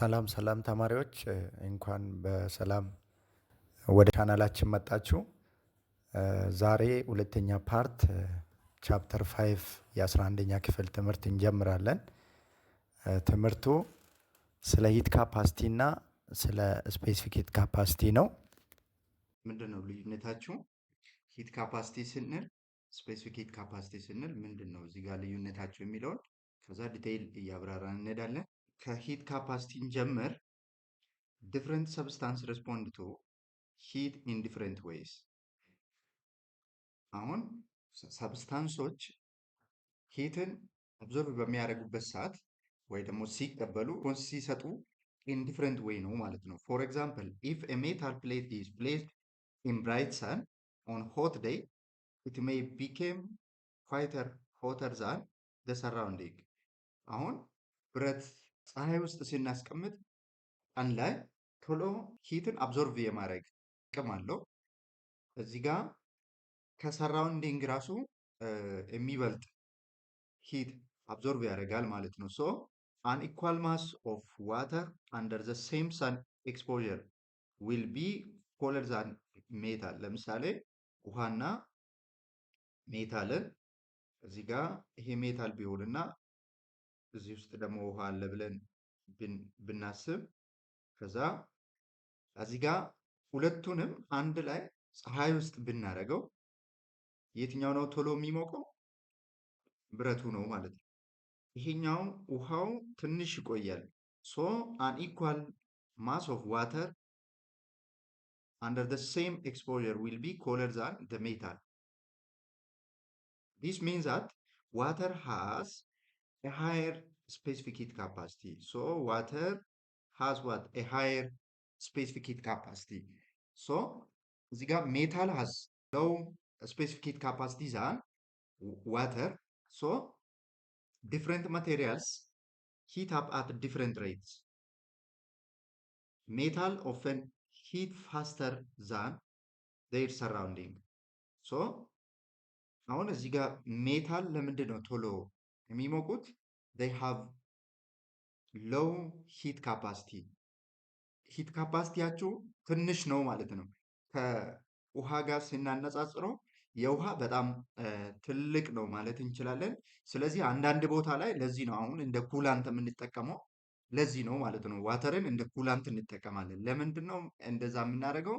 ሰላም ሰላም ተማሪዎች፣ እንኳን በሰላም ወደ ቻናላችን መጣችሁ። ዛሬ ሁለተኛ part chapter 5 የ11ኛ ክፍል ትምህርት እንጀምራለን። ትምህርቱ ስለ heat capacity እና ስለ specific heat capacity ነው። ምንድን ነው ልዩነታቸው? Heat capacity ስንል፣ specific heat capacity ስንል ምንድን ነው እዚህ ጋር ልዩነታቸው የሚለውን ከዛ detail እያብራራን እንሄዳለን። ከ heat capacity እንጀምር። Different substance respond to heat in different ways። አሁን substance ኦች heat ን absorb በሚያደርጉበት ሰዓት ወይ ደግሞ ሲቀበሉ ሲሰጡ in different way ነው ማለት ነው። For example, if a metal plate is placed in bright sun on hot day, it may become quieter hotter than the surrounding። አሁን ብረት ፀሐይ ውስጥ ስናስቀምጥ ቀን ላይ ቶሎ heat ን absorb የማድረግ አቅም አለው። እዚህ ጋር ከ surrounding ራሱ የሚበልጥ heat absorb ያደርጋል ማለት ነው። So an equal mass of water under the same sun exposure will be cooler than metal። ለምሳሌ ውሃና metal ን እዚህ ጋር ይሄ metal ቢሆንና እዚህ ውስጥ ደግሞ ውሃ አለ ብለን ብናስብ፣ ከዛ እዚህ ጋር ሁለቱንም አንድ ላይ ፀሐይ ውስጥ ብናደርገው የትኛው ነው ቶሎ የሚሞቀው? ብረቱ ነው ማለት ነው። ይሄኛው ውሃው ትንሽ ይቆያል። So an equal mass of water under the same exposure will be cooler than the metal. This means that water has a higher specific heat capacity. So water has what? A higher specific heat capacity. So እዚህ ጋር metal has low specific heat capacity than water. So different materials heat up at different rates. Metal often heat faster than their surrounding. So አሁን እዚህ ጋር metal ለምንድን ነው ቶሎ የሚሞቁት? They have low heat capacity. Heat capacity ያቸው ትንሽ ነው ማለት ነው። ከውሃ ጋር ስናነጻጽረው የውሃ በጣም ትልቅ ነው ማለት እንችላለን። ስለዚህ አንዳንድ ቦታ ላይ ለዚህ ነው አሁን እንደ coolant የምንጠቀመው፣ ለዚህ ነው ማለት ነው። Water ን እንደ coolant እንጠቀማለን። ለምንድን ነው እንደዛ የምናደርገው?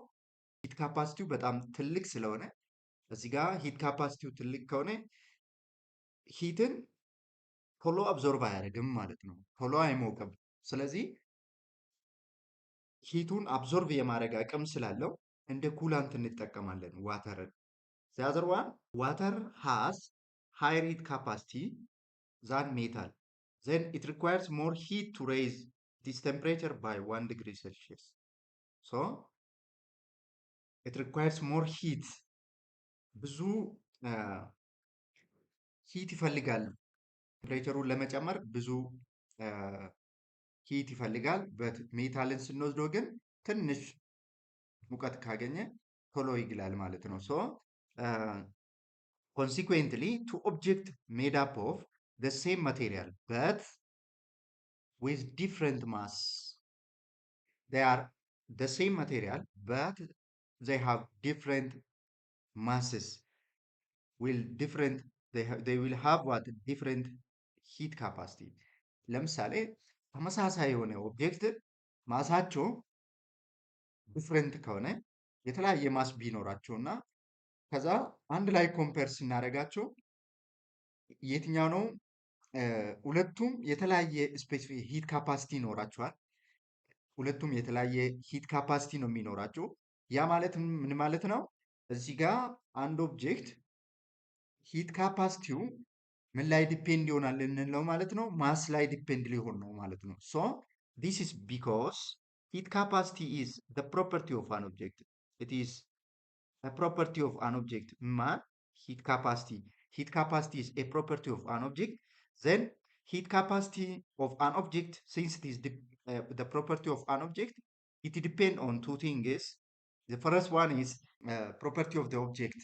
Heat capacity ው በጣም ትልቅ ስለሆነ፣ እዚህ ጋር heat capacity ው ትልቅ ከሆነ heat ን ቶሎ absorb አያደርግም ማለት ነው። ቶሎ አይሞቅም። ስለዚህ heat ኡን absorb የማድረግ አቅም ስላለው እንደ coolant እንጠቀማለን water ን። The other one, water has higher heat capacity than metal. Then it requires more heat to raise this temperature by 1 degree Celsius. So it requires more heat. ብዙ heat ይፈልጋል። Temperature ኡን ለመጨመር ብዙ heat ይፈልጋል። But metal ን ስንወስደው ግን ትንሽ ሙቀት ካገኘ ቶሎ ይግላል ማለት ነው። So consequently, two object made up of the same material but with different mass, they are the same material but they have different masses, will different they will have what? Different heat capacity። ለምሳሌ ተመሳሳይ የሆነ object mass ኣቸው different ከሆነ፣ የተለያየ mass ቢኖራቸው እና ከዛ አንድ ላይ compare ስናደርጋቸው የትኛው ነው? ሁለቱም የተለያየ specific heat capacity ይኖራቸዋል። ሁለቱም የተለያየ heat capacity ነው የሚኖራቸው። ያ ማለት ምን ማለት ነው? እዚህ ጋር አንድ object heat capacity ው ምን ላይ depend ይሆናል ልንለው ማለት ነው? Mass ላይ depend ሊሆን ነው ማለት ነው። So this is because heat capacity is the property of an object. It is a property of an object. ማን? Heat capacity. Heat capacity is a property of an object. Then heat capacity of an object, since it is the property of an object, it depend on two things. The first one is property of the object.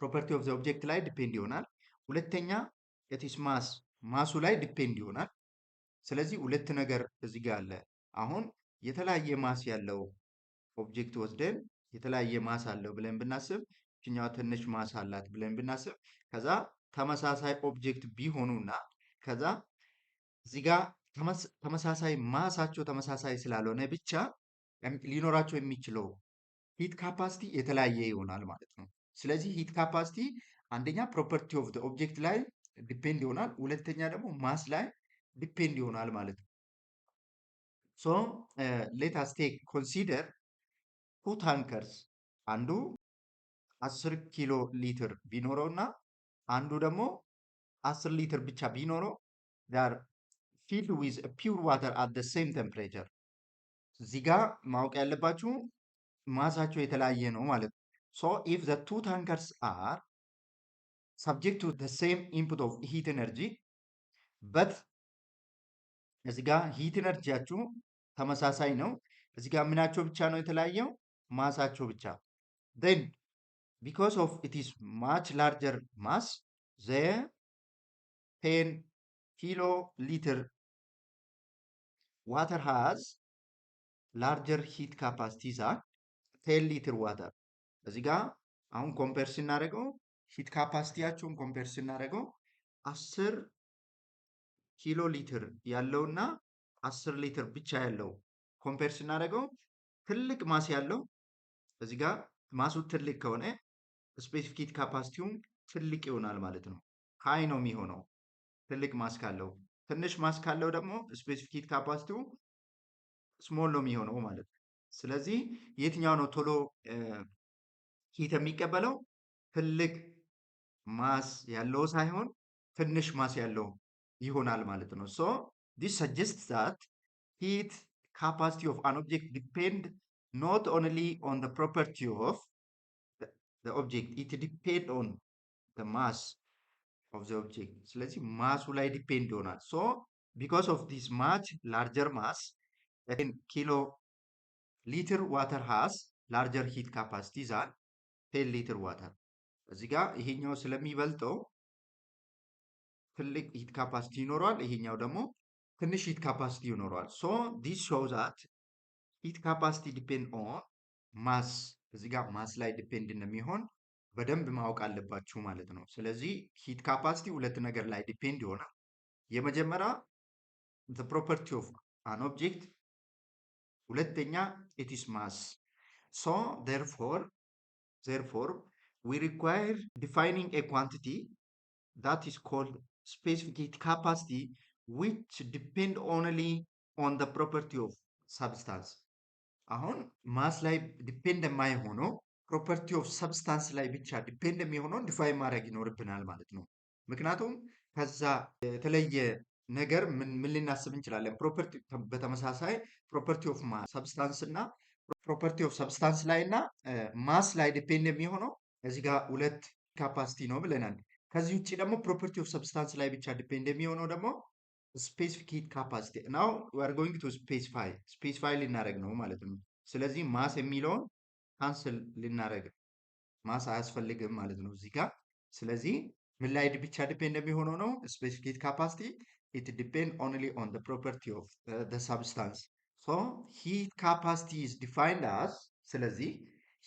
Property of the object ላይ depend ይሆናል። ሁለተኛ its mass፣ mass ኡ ላይ depend ይሆናል። ስለዚህ ሁለት ነገር እዚህ ጋር አለ። አሁን የተለያየ mass ያለው object ወስደን የተለያየ mass አለው ብለን ብናስብ፣ ይችኛዋ ትንሽ mass አላት ብለን ብናስብ፣ ከዛ ተመሳሳይ object ቢሆኑና ከዛ እዚህ ጋር ተመሳሳይ mass ኣቸው ተመሳሳይ ስላልሆነ ብቻ ሊኖራቸው የሚችለው heat capacity የተለያየ ይሆናል ማለት ነው። ስለዚህ heat capacity አንደኛ property of object ላይ depend ይሆናል፣ ሁለተኛ ደግሞ mass ላይ depend ይሆናል ማለት ነው። So let us take consider two tankers። አንዱ 10 ኪሎ ሊትር ቢኖረው እና አንዱ ደግሞ 10 ሊትር ብቻ ቢኖረው are filled with pure water at the same temperature። እዚህ ጋ ማወቅ ያለባችሁ mass ኣቸው የተለያየ ነው ማለት ነው። So if the two tankers are subject to the same input of heat energy, but እዚህ ጋ heat energy ያችሁ ተመሳሳይ ነው። እዚህ ጋ ምናቸው ብቻ ነው የተለያየው? Mass ኣቸው ብቻ። Then because of it is much larger mass, the 10 kilo liter water has larger heat capacity than 10 liter water። እዚህ ጋ አሁን compare ስናደርገው፣ heat capacity ያቸውን compare ስናደርገው፣ 10 ኪሎ ሊትር ያለውና 10 ሊትር ብቻ ያለው compare ስናደርገው ትልቅ mass ያለው፣ እዚህ ጋር mass ኡ ትልቅ ከሆነ specific heat capacity ውም ትልቅ ይሆናል ማለት ነው። High ነው የሚሆነው ትልቅ mass ካለው። ትንሽ mass ካለው ደግሞ specific heat capacity ው small ነው የሚሆነው ማለት ነው። ስለዚህ የትኛው ነው ቶሎ heat የሚቀበለው? ትልቅ mass ያለው ሳይሆን ትንሽ mass ያለው ይሆናል ማለት ነው። So this suggest that heat capacity of an object depend not only on the property of the object, it depend on the mass of the object። ስለዚህ mass ኡ ላይ depend ይሆናል። So because of this much larger mass, kilo liter water has larger heat capacity than 10 liter water። እዚህ ጋር ይሄኛው ስለሚበልጠው ትልቅ heat capacity ይኖረዋል። ይሄኛው ደግሞ ትንሽ heat capacity ይኖረዋል። So this show that heat capacity depend on mass። እዚህ ጋር mass ላይ depend እንደሚሆን በደንብ ማወቅ አለባችሁ ማለት ነው። ስለዚህ heat capacity ሁለት ነገር ላይ depend ይሆናል። የመጀመሪያ the property of an object፣ ሁለተኛ its mass። So therefore we require defining a quantity that is called specific heat capacity, which depend only on the property of substance። አሁን mass ላይ depend የማይሆነው፣ property of substance ላይ ብቻ depend የሚሆነውን define ማድረግ ይኖርብናል ማለት ነው። ምክንያቱም ከዛ የተለየ ነገር ምን ልናስብ እንችላለን? Property በተመሳሳይ property of substance እና property of substance ላይ እና mass ላይ depend የሚሆነው እዚህ ጋር ሁለት capacity ነው ብለናል። ከዚህ ውጭ ደግሞ property of substance ላይ ብቻ depend የሚሆነው ደግሞ specific heat capacity። Now we are going to specify ልናደርግ ነው ማለት ነው። ስለዚህ mass የሚለውን cancel ልናደርግ፣ mass አያስፈልግም ማለት ነው እዚህ ጋር። ስለዚህ ምን ላይ ብቻ depend የሚሆነው ነው? Specific heat capacity, it depend only on the property of the substance። So heat capacity is defined as፣ ስለዚህ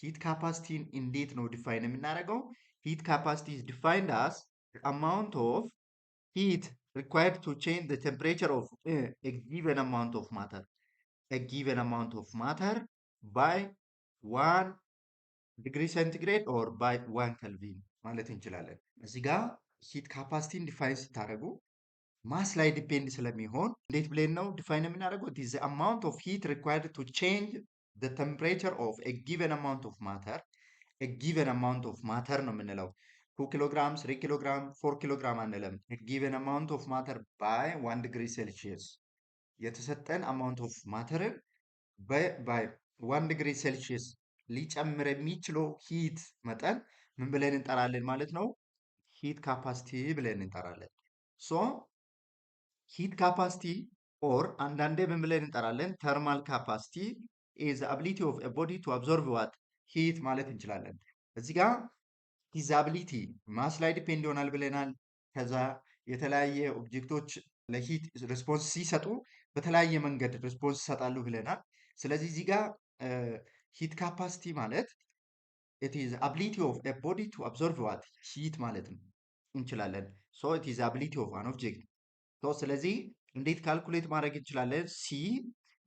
heat capacity ን እንዴት ነው define የምናደርገው? Heat capacity is defined as amount of heat required to change the temperature of a given amount of matter, a given amount of matter by 1 degree centigrade or by 1 kelvin ማለት እንችላለን። እዚህ ጋር heat capacity ን define ስታደርጉ mass ላይ depend ስለሚሆን እንዴት ብለን ነው define የምናደርገው? It is the amount of heat required to change the temperature of a given amount of matter። A given amount of matter ነው የምንለው። 2 ኪሎግራም፣ 3 ኪሎግራም፣ 4 ኪሎግራም አንልም። A given amount of matter by 1 degree Celsius። የተሰጠን amount of matter ን by 1 degree Celsius ሊጨምር የሚችለው heat መጠን ምን ብለን እንጠራለን ማለት ነው? Heat capacity ብለን እንጠራለን። So heat capacity or አንዳንዴ ምን ብለን እንጠራለን? Thermal capacity is ability of body to absorb what? Heat ማለት እንችላለን። እዚህ ጋር this ability mass ላይ depend ይሆናል ብለናል። ከዛ የተለያየ object ኦች ለ heat response ሲሰጡ በተለያየ መንገድ response ይሰጣሉ ብለናል። ስለዚህ እዚህ ጋር heat capacity ማለት it is ability of a body to absorb what? Heat ማለት ነው እንችላለን። So it is ability of an object። So ስለዚህ እንዴት calculate ማድረግ እንችላለን? C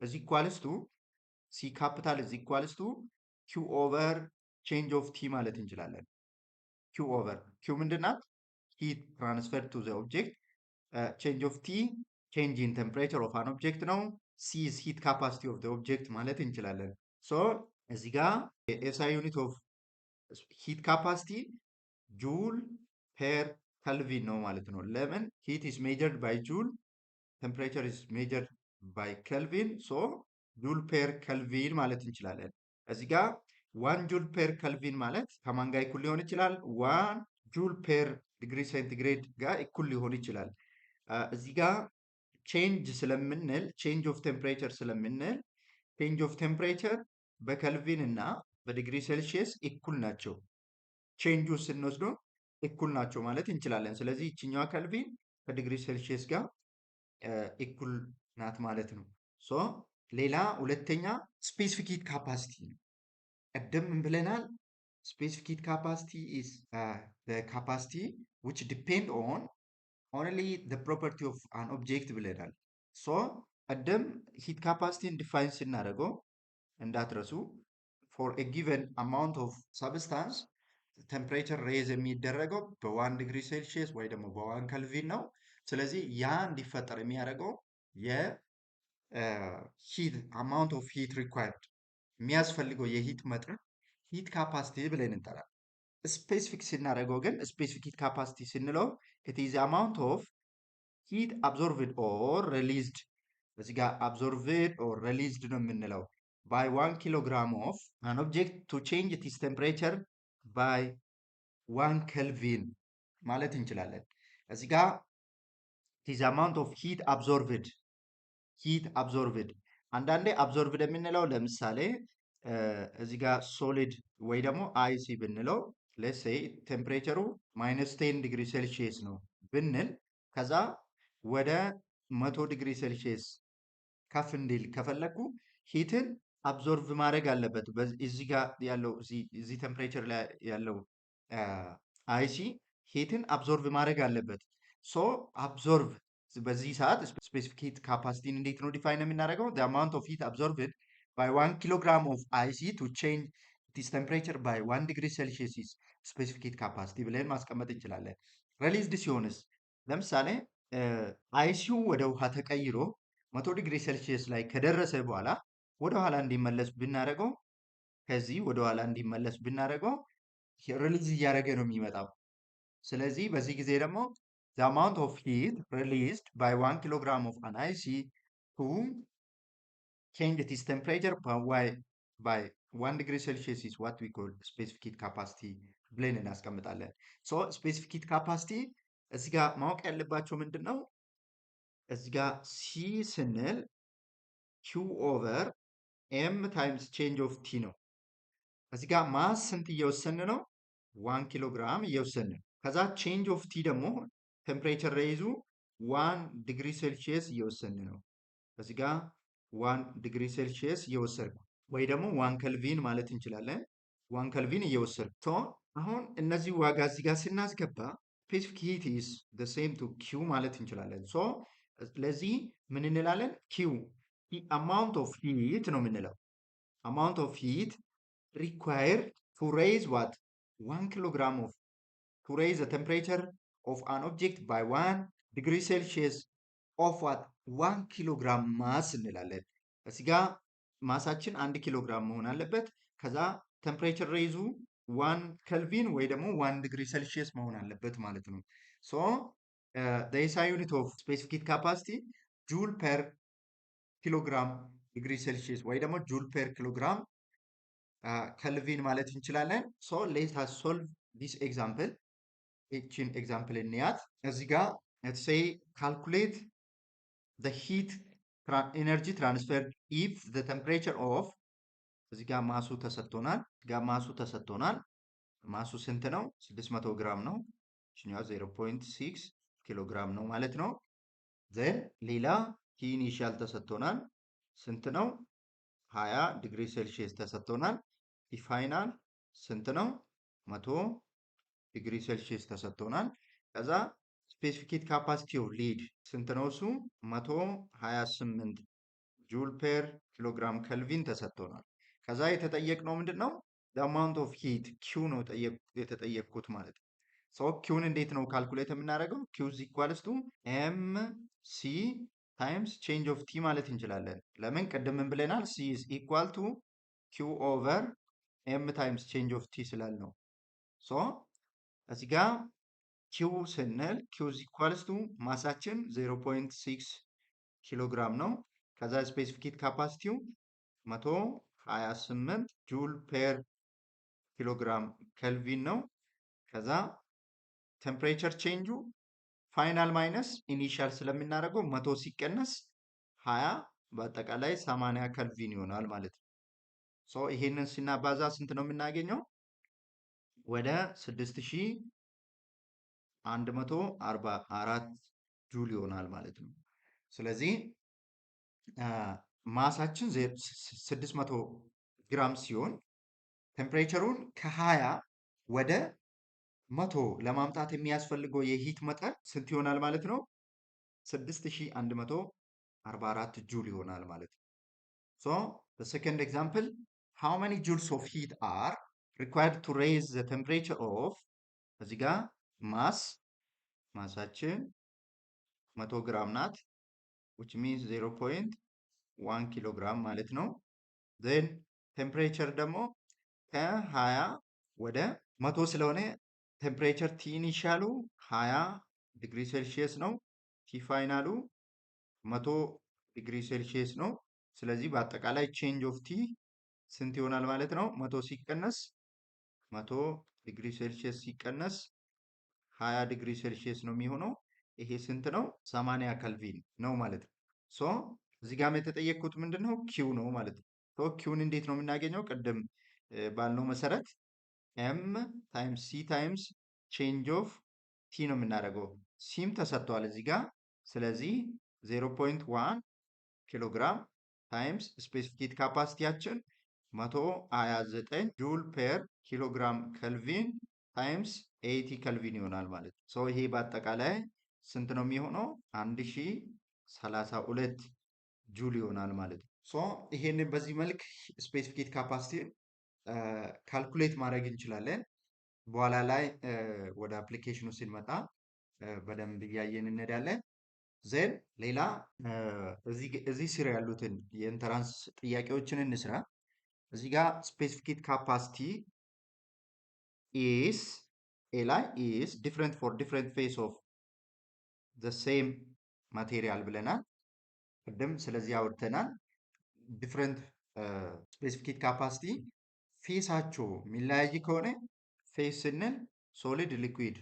is equals to C capital is equals to Q over change of T ማለት እንችላለን። Q over Q ምንድን ናት? Heat transfer to the object። Change of T change in temperature of an object ነው። C is heat capacity of the object ማለት እንችላለን። So እዚህ ጋር የ SI unit of heat capacity joule per Kelvin ነው ማለት ነው። ለምን? Heat is measured by joule፣ temperature is measured by Kelvin፣ so joule per Kelvin ማለት እንችላለን። እዚህ ጋር 1 joule per Kelvin ማለት ከማን ጋር እኩል ሊሆን ይችላል? 1 joule per degree centigrade ጋር እኩል ሊሆን ይችላል። እዚህ ጋር change ስለምንል፣ change of temperature ስለምንል፣ change of temperature በ Kelvin እና በ degree Celsius እኩል ናቸው። Change ኡ ስንወስዶ እኩል ናቸው ማለት እንችላለን። ስለዚህ ይችኛዋ Kelvin ከ degree Celsius ጋር እኩል ናት ማለት ነው። So ሌላ ሁለተኛ specific heat capacity ነው። ቀደም ምን ብለናል? Specific heat capacity is capacity which depend on only the property of an object ብለናል። So ቀደም heat capacity ን define ስናደርገው እንዳትረሱ፣ for a given amount of substance temperature raise የሚደረገው በ 1 degree Celsius ወይ ደግሞ በ 1 Kelvin ነው። ስለዚህ ያ እንዲፈጠር የሚያደርገው የ heat amount of heat required የሚያስፈልገው የ heat መጠን heat capacity ብለን እንጠራለን። Specific ስናደርገው ግን፣ specific heat capacity ስንለው it is amount of heat absorbed or released፣ እዚህ ጋር absorbed or released ነው የምንለው፣ by 1 kilogram of an object to change its temperature by 1 Kelvin ማለት እንችላለን። እዚህ ጋር is amount of heat absorbed። Heat absorbed አንዳንዴ absorbed የምንለው ለምሳሌ እዚህ ጋር solid ወይ ደግሞ ice ብንለው፣ let's say temperature ሩ -10 degree Celsius ነው ብንል፣ ከዛ ወደ 100 degree Celsius ከፍ እንዲል ከፈለግኩ heat ን absorb ማድረግ አለበት። እዚህ ጋር ያለው፣ እዚህ temperature ላይ ያለው ice heat ን absorb ማድረግ አለበት። So absorb በዚህ ሰዓት specific heat capacity ን እንዴት ነው define የምናደርገው? Amount of heat absorbed by 1 kilogram of ice to change its temperature by 1 degree Celsius is specific heat capacity ብለን ማስቀመጥ እንችላለን። Released ሲሆንስ? ለምሳሌ ice ኡ ወደ ውሃ ተቀይሮ 100 degree Celsius ላይ ከደረሰ በኋላ ወደ ኋላ እንዲመለስ ብናደርገው፣ ከዚህ ወደ ኋላ እንዲመለስ ብናደርገው release እያደረገ ነው የሚመጣው። ስለዚህ በዚህ ጊዜ ደግሞ the amount of heat released by 1 kilogram of an ice to change its temperature by 1 degree Celsius is what we call specific heat capacity ብለን እናስቀምጣለን። So specific heat capacity እዚህ ጋር ማወቅ ያለባችሁ ምንድን ነው? እዚህ ጋር C ስንል Q over M times change of T ነው። እዚህ ጋር mass ስንት እየወሰን ነው? 1 kilogram እየወሰን ነው። ከዛ change of T ደግሞ temperature raise ኡ 1 degree Celsius እየወሰን ነው። እዚህ ጋር 1 degree Celsius እየወሰድኩ ወይ ደግሞ 1 Kelvin ማለት እንችላለን። 1 Kelvin እየወሰድኩ፣ so አሁን እነዚህ ዋጋ እዚህ ጋር ስናስገባ specific heat is the same to Q ማለት እንችላለን። So ለዚህ ምን እንላለን? Q amount of heat ነው የምንለው። Amount of heat required to raise what? 1 kilogram of to raise the temperature of an object by 1 degree Celsius of what? 1 kilogram mass እንላለን። እዚህ ጋ mass ኣችን 1 ኪሎ ግራም መሆን አለበት። ከዛ temperature raise ኡ 1 Kelvin ወይ ደግሞ 1 degree Celsius መሆን አለበት ማለት ነው። So SI unit of specific heat capacity joule per kilogram degree Celsius ወይ ደግሞ joule per kilogram Kelvin ማለት እንችላለን። So let us solve this example። ይችን example እንያት። እዚህ ጋር let's say calculate the heat energy transferred if the temperature of፣ እዚህ ጋር mass ኡ ተሰጥቶናል። እዚህ ጋር mass ኡ ተሰጥቶናል። Mass ኡ ስንት ነው? 600 ግራም ነው። ይችኛዋ 0.6 ኪሎ ግራም ነው ማለት ነው። Then ሌላ T initial ተሰጥቶናል። ስንት ነው? 20 ዲግሪ ሴልሺየስ ተሰጥቶናል። T final ስንት ነው? 100 ዲግሪ ሴልሺየስ ተሰጥቶናል። ከዛ specific heat capacity of lead ስንት ነው? እሱ 128 joule per kilogram kelvin ተሰጥቶናል። ከዛ የተጠየቅነው ምንድን ነው? Amount of heat Q ነው የተጠየቅኩት ማለት ነው። So Q ን እንዴት ነው calculate የምናደርገው? Q is equals to m c times change of T ማለት እንችላለን። ለምን ቅድም ምን ብለናል? C is equal to Q over m times change of T ስላልነው። So እዚህ ጋ Q ስንል Q is equals to mass ኣችን 0.6 ኪሎ ግራም ነው። ከዛ specific heat capacity ው 128 joule per kilogram kelvin ነው። ከዛ temperature change ኡ final minus initial ስለምናደርገው 100 ሲቀነስ 20 በአጠቃላይ 80 ከልቪን ይሆናል ማለት ነው። So ይሄንን ስናባዛ ስንት ነው የምናገኘው? ወደ 6144 ጁል ይሆናል ማለት ነው። ስለዚህ mass ኣችን 600 ግራም ሲሆን temperature ኡን ከ20 ወደ 100 ለማምጣት የሚያስፈልገው የ heat መጠን ስንት ይሆናል ማለት ነው? 6144 ጁል ይሆናል ማለት ነው። So the second example, how many joules of heat are required to raise the temperature of እዚህ ጋር mass ኣችን 100 ግራም ናት፣ which means 0.1 ኪሎ ግራም ማለት ነው። Then temperature ደግሞ ከ20 ወደ 100 ስለሆነ temperature T initial ኡ 20 ዲግሪ ሴልሺየስ ነው። T final ኡ 100 ዲግሪ ሴልሺየስ ነው። ስለዚህ በአጠቃላይ change of T ስንት ይሆናል ማለት ነው? 100 ሲቀነስ 100 ዲግሪ ሴልሺየስ ሲቀነስ 20 ዲግሪ ሴልሺየስ ነው የሚሆነው። ይሄ ስንት ነው? 80 ከልቪን ነው ማለት ነው። So እዚህ ጋርም የተጠየቅኩት ምንድን ነው? Q ነው ማለት ነው። So Q ን እንዴት ነው የምናገኘው? ቅድም ባልነው መሰረት m times c times change of T ነው የምናደርገው። C ም ተሰጥቷል እዚህ ጋር። ስለዚህ 0.1 ኪሎ ግራም times specific heat capacity ያችን 129 joule per kilogram kelvin times 80 ከልቪን ይሆናል ማለት ነው። So ይሄ በአጠቃላይ ስንት ነው የሚሆነው? 1032 ጁል ይሆናል ማለት ነው። So ይሄንን በዚህ መልክ specific heat capacity calculate ማድረግ እንችላለን። በኋላ ላይ ወደ application ኑ ስንመጣ በደንብ እያየን እንሄዳለን። Then ሌላ እዚህ ስር ያሉትን የ entrance ጥያቄዎችን እንስራ። እዚህ ጋር specific heat capacity is A ላይ is different for different phase of the same material ብለናል። ቅድም ስለዚህ አውርተናል። Different specific heat capacity phase ኣቸው የሚለያይ ከሆነ፣ phase ስንል solid፣ liquid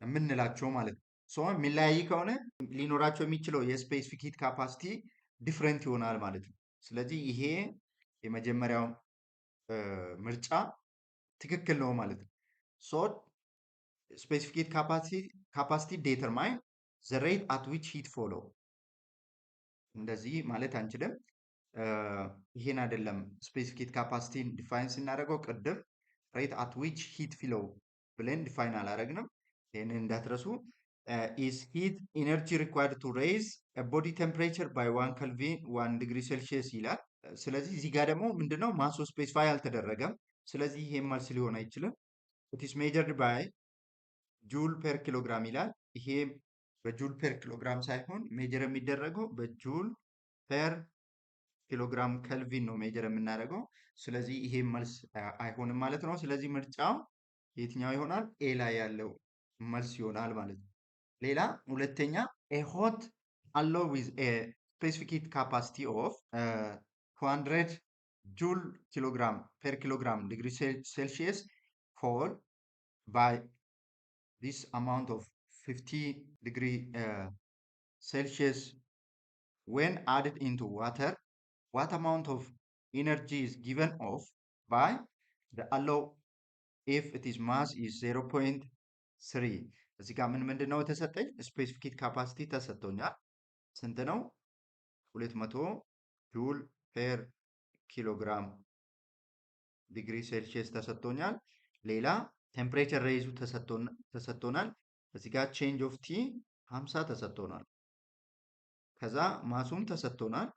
የምንላቸው ማለት ነው። So የሚለያይ ከሆነ ሊኖራቸው የሚችለው የ specific heat capacity different ይሆናል ማለት ነው። ስለዚህ ይሄ የመጀመሪያው ምርጫ ትክክል ነው ማለት ነው። So specific heat capacity determine the rate at which heat flow፣ እንደዚህ ማለት አንችልም። ይሄን አይደለም። Specific heat capacity ን define ስናደርገው ቅድም rate at which heat flow ብለን define አላደረግንም። ይህንን እንዳትረሱ። Is heat energy required to raise body temperature by 1 kelvin, 1 degree Celsius ይላል። ስለዚህ እዚህ ጋር ደግሞ ምንድነው mass ኡ specify አልተደረገም። ስለዚህ ይሄ መልስ ሊሆን አይችልም። It's measured by joule per kilogram ይላል። ይሄ በ joule per kilogram ሳይሆን measure የሚደረገው በ joule per kilogram kelvin ነው measure የምናደርገው። ስለዚህ ይሄ መልስ አይሆንም ማለት ነው። ስለዚህ ምርጫው የትኛው ይሆናል? A ላይ ያለው መልስ ይሆናል ማለት ነው። ሌላ ሁለተኛ፣ a hot alloy with a specific heat capacity of 200 joule kilogram per kilogram degree Celsius fall by this amount of 50 degree Celsius when added into water. What amount of energy is given off by the alloy if its mass is 0.3? እዚህ ጋር ምን ምንድን ነው የተሰጠኝ? Specific heat capacity ተሰጥቶኛል። ስንት ነው? 200 joule per kilogram degree Celsius ተሰጥቶኛል። ሌላ temperature rise ኡ ተሰጥቶናል። እዚህ ጋር change of T 50 ተሰጥቶናል። ከዛ mass ኡም ተሰጥቶናል፣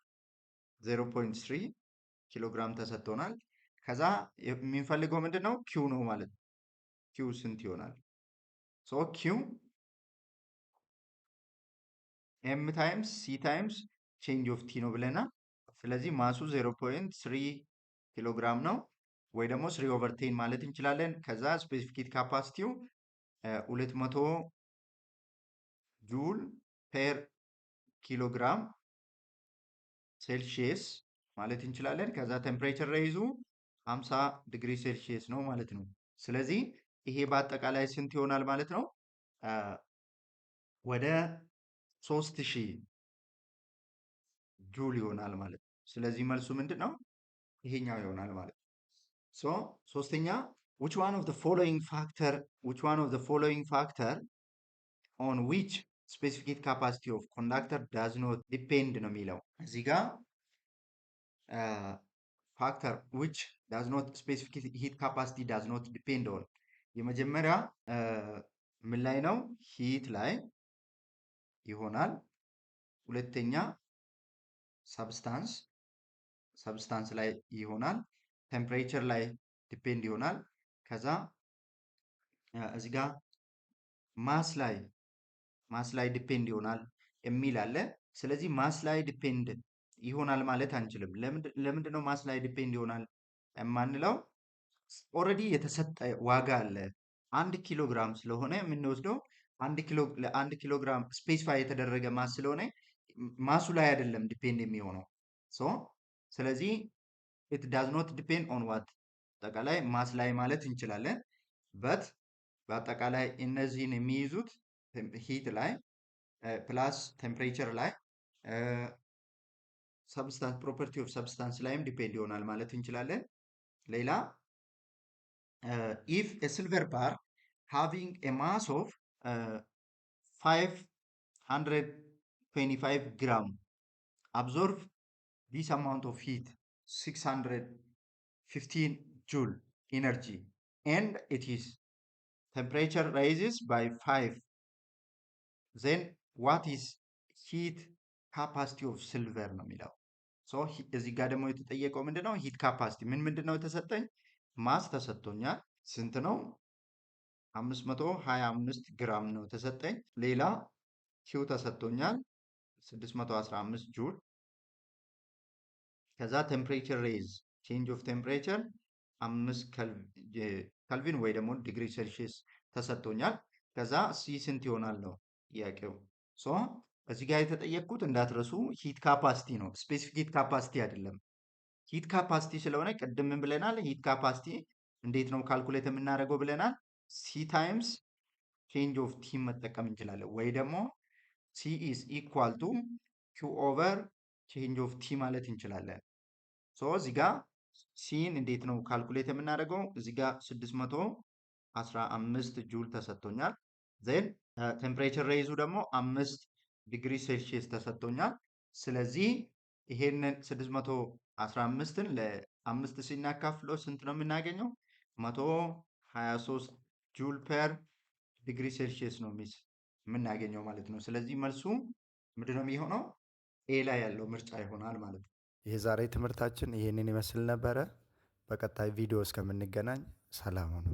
0.3 ኪሎ ግራም ተሰጥቶናል። ከዛ የሚፈልገው ምንድን ነው? Q ነው ማለት ነው። Q ስንት ይሆናል? So Q m times C times change of T ነው ብለናል። ስለዚህ mass ኡ 0.3 ኪሎ ግራም ነው ወይ ደግሞ 3 over 10 ማለት እንችላለን። ከዛ specific heat capacity ው 200 joule per kilogram Celsius ማለት እንችላለን። ከዛ temperature rise ኡ 50 degree Celsius ነው ማለት ነው። ስለዚህ ይሄ በአጠቃላይ ስንት ይሆናል ማለት ነው? ወደ 3000 ጁል ይሆናል ማለት ነው። ስለዚህ መልሱ ምንድን ነው? ይሄኛው ይሆናል ማለት ነው። So ሶስተኛ፣ which one of the following factor on which specific heat capacity of conductor does not depend ነው የሚለው። እዚህ ጋር factor which does not specific heat capacity does not depend on፣ የመጀመሪያ ምን ላይ ነው? Heat ላይ ይሆናል። ሁለተኛ substance ላይ ይሆናል። Temperature ላይ depend ይሆናል። ከዛ እዚህ ጋር mass ላይ depend ይሆናል የሚል አለ። ስለዚህ mass ላይ depend ይሆናል ማለት አንችልም። ለምንድን ነው mass ላይ depend ይሆናል የማንለው? Already የተሰጠ ዋጋ አለ። 1 ኪሎ ግራም ስለሆነ የምንወስደው፣ ለ1 ኪሎ ግራም specify የተደረገ mass ስለሆነ mass ኡ ላይ አይደለም depend የሚሆነው። So ስለዚህ it does not depend on what አጠቃላይ mass ላይ ማለት እንችላለን። But በአጠቃላይ እነዚህን የሚይዙት heat ላይ plus temperature ላይ፣ substance property of substance ላይም depend ይሆናል ማለት እንችላለን። ሌላ፣ if a silver bar having a mass of 525 gram absorb this amount of heat, 615 joule energy, and it is temperature rises by 5, then what is heat capacity of silver ነው የሚለው። እዚህ ጋር ደግሞ የተጠየቀው ምንድን ነው? Heat capacity ምን ምንድን ነው የተሰጠኝ? Mass ተሰጥቶኛል። ስንት ነው? 525 ግራም ነው የተሰጠኝ። ሌላ Q ተሰጥቶኛል፣ 615 ጁል። ከዛ temperature raise, change of temperature 5 kelvin ወይ ደግሞ degree Celsius ተሰጥቶኛል። ከዛ C ስንት ይሆናል ነው ጥያቄው። So እዚህ ጋር የተጠየቅኩት እንዳትረሱ heat capacity ነው፣ specific heat capacity አይደለም። Heat capacity ስለሆነ ቅድም ምን ብለናል? Heat capacity እንዴት ነው calculate የምናደርገው ብለናል። C times change of T መጠቀም እንችላለን፣ ወይ ደግሞ C is equal to Q over change of T ማለት እንችላለን። So እዚህ ጋር C ን እንዴት ነው calculate የምናደርገው? እዚህ ጋር 615 ጁል ተሰጥቶኛል። Then temperature rise ኡ ደግሞ 5 degree Celsius ተሰጥቶኛል። ስለዚህ ይሄንን 615ን ለአምስት ስናካፍለው ስንት ነው የምናገኘው? 123 joule per degree Celsius ነው ሚስ የምናገኘው ማለት ነው። ስለዚህ መልሱ ምንድነው የሚሆነው? A ላይ ያለው ምርጫ ይሆናል ማለት ነው። የዛሬ ትምህርታችን ይህንን ይመስል ነበረ። በቀጣይ ቪዲዮ እስከምንገናኝ ሰላም ሁኑ።